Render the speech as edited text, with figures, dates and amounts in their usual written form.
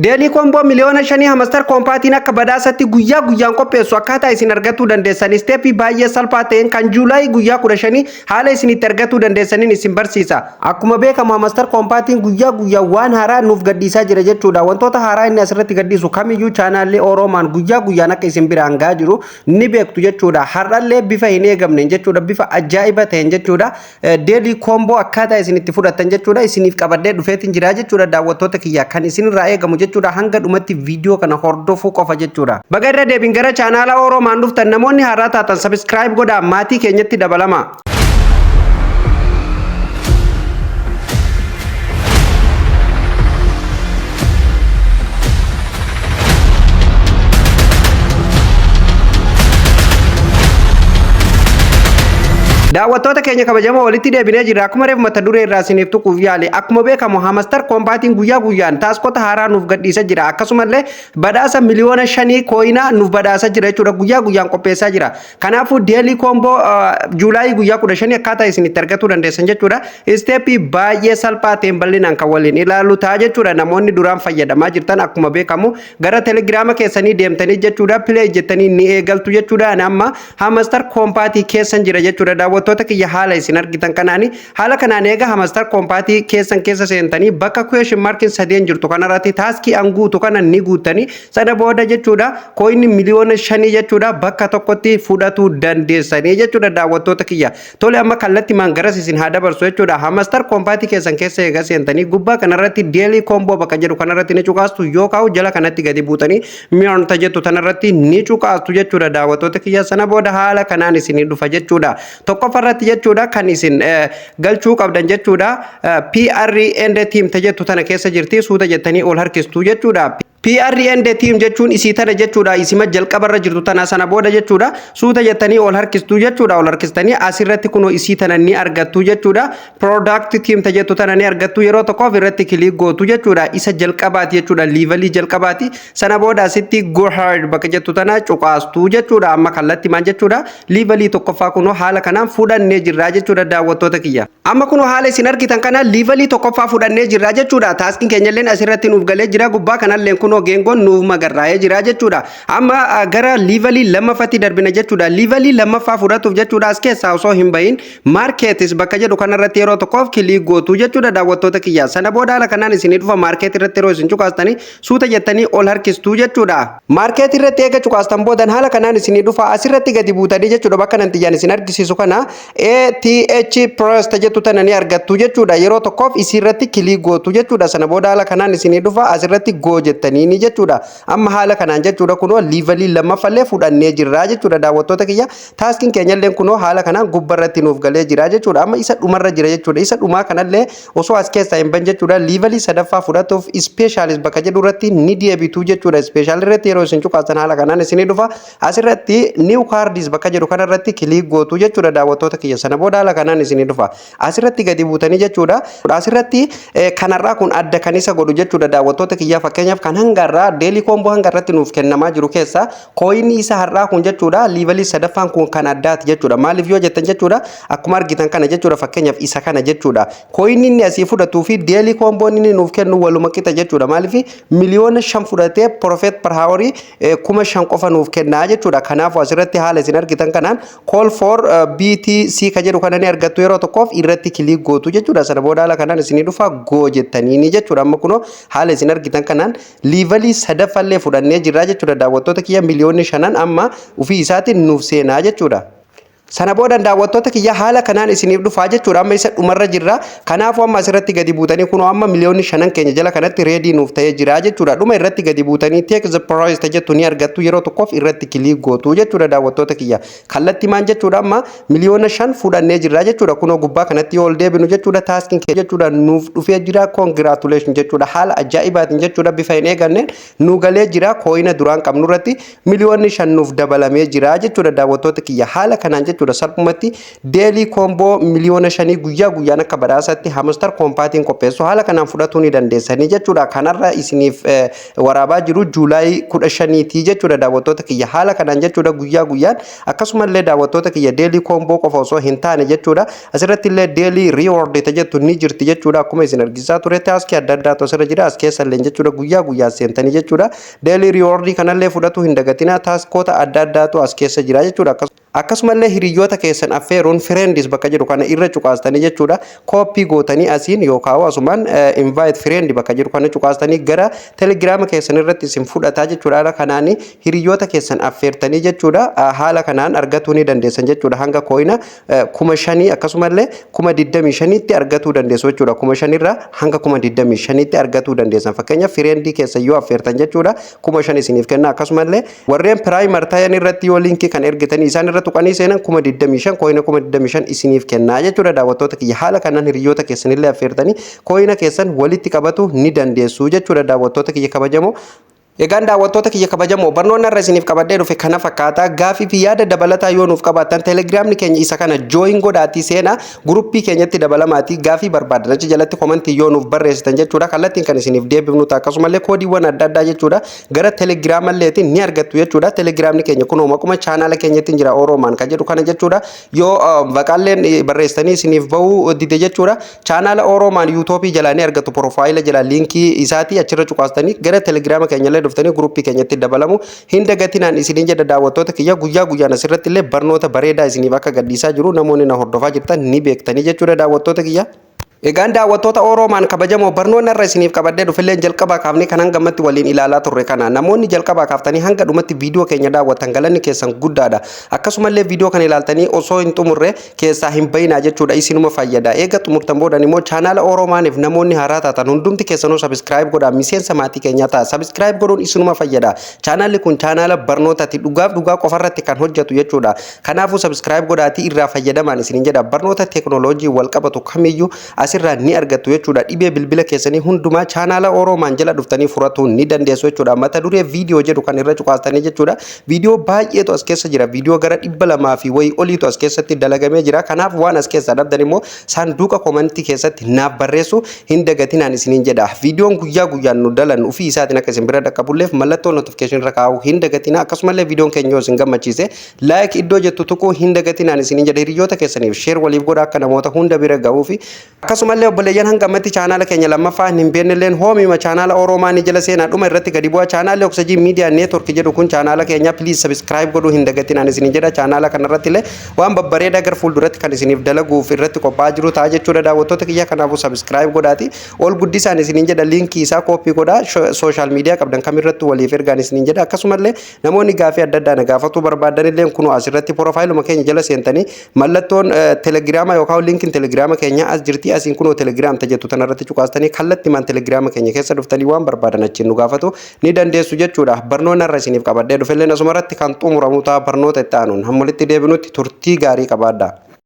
Daily combo 5,000,000 Hamster Kombat'n akka badhaasatti guyyaa guyyaan qopheessu akkaataa isin argachuu dandeessan step baay'ee salphaa ta'een kan July guyyaa 15 haala isin itti argachuu dandeessaniin isin barsiisa. Akkuma beekamu, Hamster Kombat'n guyyaa guyyaa waan haaraa nuuf gadhiisaa jira jechuudha. Wantoota haaraa inni asirratti gadhiisu kamiyyuu chaanaallee Oroomaan guyyaa guyyaan akka isin biraan gahaa jiru ni beektu jechuudha. Har'allee bifa hin eegamneen jechuudha. Bifa ajaa'iba ta'een jechuudha. Daily combo akkaataa isin itti fudhattan jechuudha. Isiniif qabadhee dhufeetiin jira jechuudha, daawwattoota kiyya. Kan isinirraa eegamu jechuudha, hanga dhumatti viidiyoo kana hordofuu qofa jechuudha. Baga irra deebiin gara chaanaala Oroomaan dhuftan. Namoonni haaraa taatan subscribe godhaa, maatii keenyatti dabalama. Daawwattoota keenya kabajamoo, walitti deebinee jirra. Akkuma reefu mata duree irraa isiniif tuquuf yaale, akkuma beekamu Hamster Kombat'n guyyaa guyyaan taskota haaraa nuuf gadhiisa jira. Akkasumallee badhaasa 5,000,000 coinaa nuuf badhaasa jira jechuudha. Guyyaa guyyaan qopheessaa jira. Kanaafuu daily combo July guyyaa 15 akkaataa isin itti argachuu dandeessan jechuudha. Step baay'ee salphaa ta'een bal'inaan kan waliin ilaallu ta'a jechuudha. Namoonni duraan fayyadamaa jirtan, akkuma beekamu gara Telegiraama keessanii deemtanii jechuudha. Play jettanii ni eegaltu jechuudha. Ani amma Hamster Kombat keessan jira jechuudha. Daawwattoota kiyya, haala isin argitan kanaani, haala kanaan eega Hamster Kombat keessan keessa seentanii, bakka question markin sadeen jirtu kanarratti task an guutu kana ni guuttanii, sana booda jechuudha coinni 5,000,000 jechuudha bakka tokkotti fudhatuu dandeessanii jechuudha, daawwattoota kiyya. Tole, amma kallattii maan garas isin haa dabarsu jechuudha. Hamster Kombat keessan keessa eega seentanii, gubbaa kanarratti daily combo bakka jedhu kanarratti ni cuqaastu, yookaan jala kanatti gadi buutanii mi'oonta jettu tanarratti ni cuqaastu jechuudha, daawwattoota kiyya. Sana booda haala kanaan isinii dhufa jechuudha. Tokkoffarratti jechuudha kan isin galchuu qabdan jechuudha, PR and team jettu tana keessa jirti, suuta jettanii ol harkistuu jechuudha. PR and team jechuun isii tana jechuudha. Isima jalqabarra jirtu tana. Sana booda jechuudha, suuta jettanii ol harkistuu jechuudha. Ol harkistanii asirratti kunoo isii tana ni argattu jechuudha. Product team jettu tana ni argattu. Yeroo tokkoof irratti click gootu jechuudha. Isa jalqabaati jechuudha. Levelii jalqabaati. Sana booda asitti go ahead bakka jettu tana cuqaastuu jechuudha. Amma kallatti maal jechuudha? Levelii tokkoffaa kunoo haala kanaan fudhannee jirra jechuudha, daawwattoota kiyya. Amma kunoo haala isin argitan kana levelii tokkoffaa fudhannee jirra jechuudha. Taskiin keenyalleen asirratti nuuf galee jira. Gubbaa kanallee kunoo geengoon nuuf magarraa'ee jira jechuudha. Amma gara levelii lammaffaatti darbina jechuudha. Levelii lammaffaa fudhatuuf jechuudha, as keessaa osoo hin bahin markets bakka jedhu kanarratti yeroo tokkoof click gootu jechuudha, daawwattoota kiyya. Sana booda haala kanaan isinii dhufa. Market irratti yeroo isin cuqaastanii, suuta jettanii ol harkistuu jechuudha. Market irratti eega cuqaastan boodan haala kanaan isinii dhufa. Asirratti gadi buutanii jechuudha, bakka nan xiyyaan isin argisiisu kana ATH Plus jettu tana ni argattu jechuudha. Yeroo tokkoof isirratti click gootu jechuudha. Sana booda haala kanaan isinii dhufa. Asirratti go jettanii ni jechuudha. Amma haala kanaan jechuudha, kunoo levelii lammaffallee fudhannee jirra jechuudha, daawwattoota kiyya. Taskiin keenyallee kunoo haala kanaan gubbarratti nuuf galee jira jechuudha. Amma isa dhumarra jira jechuudha. Isa dhumaa kanallee osoo as keessaa hin ban jechuudha. Levelii sadaffaa fudhatuuf specialist bakka jedhu irratti ni deebitu jechuudha. Special irratti yeroo isin cuqaasan haala kanaan isinii dhufa. Asirratti new cards bakka jedhu kanarratti click gootu jechuudha, daawwattoota kiyya. Sana booda haala kanaan isinii dhufa. Asirratti gadi buutanii jechuudha. Asirratti kanarraa kun adda kan isa godhu jechuudha, daawwattoota kiyya, fakkeenyaaf kan hanga har'aa daily combo hanga irratti nuuf kennamaa jiru keessa coinni isa har'aa kun jechuudha, levelii sadaffaan kun kan addaati jechuudha. Maaliif yoo jettan jechuudha, akkuma argitan kana jechuudha, fakkeenyaaf isa kana jechuudha. Coinni inni asii fudhatuu fi daily comboon inni nuuf kennu waluma qixa jechuudha. Maaliif? 5,000,000 fudhatee profit per hour 5,000 qofa nuuf kennaa jechuudha. Kanaafuu asirratti haala isin argitan kanaan call for BTC ka jedhu kana ni argattu. Yeroo tokkoof irratti click gootu jechuudha. Sana booda haala kanaan isinii dhufa, go jettaniini jechuudha. Amma kunoo haala isin argitan kanaan levelii sadaffallee fudhannee jirra jechuudha. Daawwattoota kiyya, 5,000,000 amma ofii isaatiin nuuf seenaa jechuudha. Sana booda, daawwattoota kiyya, haala kanaan isiniif dhufaa jechuudha. Amma isa dhumarra jirra. Kanaafuu amma asirratti gadi buutanii, kunoo amma 5,000,000 keenya jala kanatti ready nuuf ta'ee jira jechuudha. Dhuma irratti gadi buutanii take the prize jettu ni argattu. Yeroo tokkoof irratti click gootu jechuudha, daawwattoota kiyya. Kallattii maan jechuudha, amma 5,000,000 fudhannee jirra jechuudha. Kunoo gubbaa kanatti yoo ol deebinu jechuudha, taskiin keenya jechuudha nuuf dhufee jira. Congratulation jechuudha. Haala ajaa'ibaatiin jechuudha, bifa hin eeganneen nu galee jira. Coina duraan qabnu irratti 5,000,000 nuuf dabalamee jira jechuudha, daawwattoota kiyya. Haala kanaan jechuudha. jechuudha. Salphumatti daily combo 5 miliyoona guyyaa guyyaan akka badhaasaatti Hamster Kombatiin qopheessu haala kanaan fudhatuu ni dandeessanii jechuudha. Kanarra isiniif waraabaa jiru July 15ti jechuudha, daawwattoota kiyya, haala kanaan jechuudha guyyaa guyyaan. Akkasumallee, daawwattoota kiyya, daily combo qofa osoo hin taane jechuudha, asirratti illee daily reward jettu ni jirti jechuudha. Akkuma isin argisaa ture, taskii adda addaatu asirra jira. As keessa illee jechuudha guyyaa guyyaan seentanii jechuudha daily reward kanallee fudhatu hin dagatina. Taskoota adda addaatu as keessa jira jechuudha. Akkasumallee hiriyoota keessan affeeruun friends bakka jedhu kana irra cuqaastanii jechuudha, copy gootanii asiin yookaan asumaan invite friend bakka jedhu kana cuqaastanii gara Telegiraama keessan irratti isin fudhataa jechuudha. Haala kanaan hiriyoota keessan affeertanii jechuudha haala kanaan argatuu ni dandeessan jechuudha. Hanga coina 5,000 akkasumallee 25,000tti argatuu dandeessu jechuudha. 5,000rraa hanga 25,000tti argatuu dandeessan. Fakkeenyaaf, friendii keessan yoo affeertan jechuudha, 5,000 isiniif kenna. Akkasumallee warreen premier ta'an irratti yoo linkii kan ergitanii isaan irra tuqanii seenan, 25,000, coina 25,000 isiniif kennaa jechuudha. Daawwattoota kiyya, haala kanaan hiriyoota keessanillee affeertanii coina keessan walitti qabatu ni dandeessu jechuudha, daawwattoota kiyya kabajamoo. Egaan, daawwattoota kiyya kabajamoo, barnoonni irra isiniif qabadhee dhufe kana fakkaata. Gaafii fi yaada dabalataa yoo nuuf qabaattan, Telegiraamni keenya isa kana, join godhaatii seenaa, guruppii keenyatti dabalamaatii gaafii barbaadan achi jalatti commentii yoo nuuf barreessitan jechuudha, kallattiin kan isiniif deebifnu ta'a. Akkasumallee koodiiwwan adda addaa jechuudha gara Telegiraamalleetiin ni argattu jechuudha. Telegiraamni keenya kunoo maquma chaanaala keenyatti jira, Oroomaan kan jedhu kana jechuudha. Yoo baqaalleen barreessitanii isiniif bahuu dide jechuudha, chaanaala Oroomaan YouTubeii jalaa ni argattu. Profile jalaa linkii isaatii achirra cuqaastanii gara Telegiraama keenyallee dhuftanii guruppii keenyatti dabalamu hin dagatinaan isiniin jedha. Daawwattoota kiyya, guyyaa guyyaan asirratti illee barnoota bareedaa isiniif akka gadhiisaa jiru namoonni na hordofaa jirtan ni beektanii jechuudha, daawwattoota kiyya. Egaan, daawwattoota Oroomaan kabajamoo, barnoonni irra isiniif qabadhee dhufillee jalqabaa kaafnee kan hanga ammatti waliin ilaalaa turre kana. Namoonni jalqabaa kaaftanii hanga dhumatti viidiyoo keenya daawwattan, galanni keessan guddaadha. Akkasumallee viidiyoo kana ilaaltanii osoo hin xumurre keessaa hin bayinaa jechuudha, isinuma fayyada. Eega xumurtan boodan immoo chaanaala Oroomaaniif namoonni haaraa taatan hundumti keessanuu subscribe godhaa, miseensa maatii keenyaa ta'a. Subscribe godhuun isinuma fayyada. Chaanaalli kun chaanaala barnootaati, dhugaaf dhugaa qofarratti kan hojjetu jechuudha. Kanaafuu subscribe godhaatii irraa fayyadamaan isinin jedha. Barnoota teekinooloojii wal qabatu kamiyyuu asirraa ni argattu jechuudha. Dhibee bilbila keessanii hundumaa chaanaala Oroomaan jala dhuftanii furatuu ni dandeessu jechuudha. Mata duree viidiyoo jedhu kan irra cuqaastanii jechuudha. Viidiyoo baay'eetu as keessa jira. Viidiyoo gara 200 fi wayii oliitu as keessatti dalagamee jira. Kanaaf waan as keessaa dhabdan immoo saanduqa commentii keessatti naaf barreessu hin dagatinaan isiniin jedha. Viidiyoon guyyaa guyyaan nu dalan ofii isaatiin akka isin bira dhaqqabulleef mallattoo notification irra kaa'uu hin dagatinaa. Akkasumallee viidiyoon keenya yoo isin gammachiise like iddoo jettu tuquu hin dagatinaan isiniin jedha. Hiriyoota keessaniif share waliif godha akka namoota hunda bira ga'uu fi akkasumallee obboleeyyan hanga ammatti chaanaala keenya lammaffaa hin beeknelleen hoomima chaanaala Oroomaanii jala seenaa, dhuma irratti gadi bu'aa. Chaanaalli Oksajii Miidiyaa Network jedhu kun chaanaala keenya, please subscribe godhuu hin dagatinaan isiniin jedha. Chaanaala kanarratti illee waan babbareedaa gara fuulduratti kan isiniif dalaguuf irratti qophaa'aa jiru ta'a jechuudha, daawwattoota kiyya. Kanaafuu subscribe godhaati ol guddisaan isiniin jedha. Linkii isaa copy godhaa, social media qabdan kamirratti waliif ergaan isiniin jedha. Akkasumallee namoonni gaafii adda addaa na gaafatuu barbaadan illee kunoo asirratti profileuma keenya jala seentanii mallattoon Telegiraama yookaan linkiin Telegiraama keenya as jirti. Asiin kunoo Telegiraam tajettu tanarratti cuqaastanii kallattimaan Telegiraama keenya keessa dhuftanii waan barbaadan achiin nu gaafatu ni dandeessu jechuudha. Barnoonni irra isiniif qabadhee dhufelleen asumarratti kan xumuramu ta'a. Barnoota itti aanuun hamma walitti deebinutti turtii gaarii qabaadha.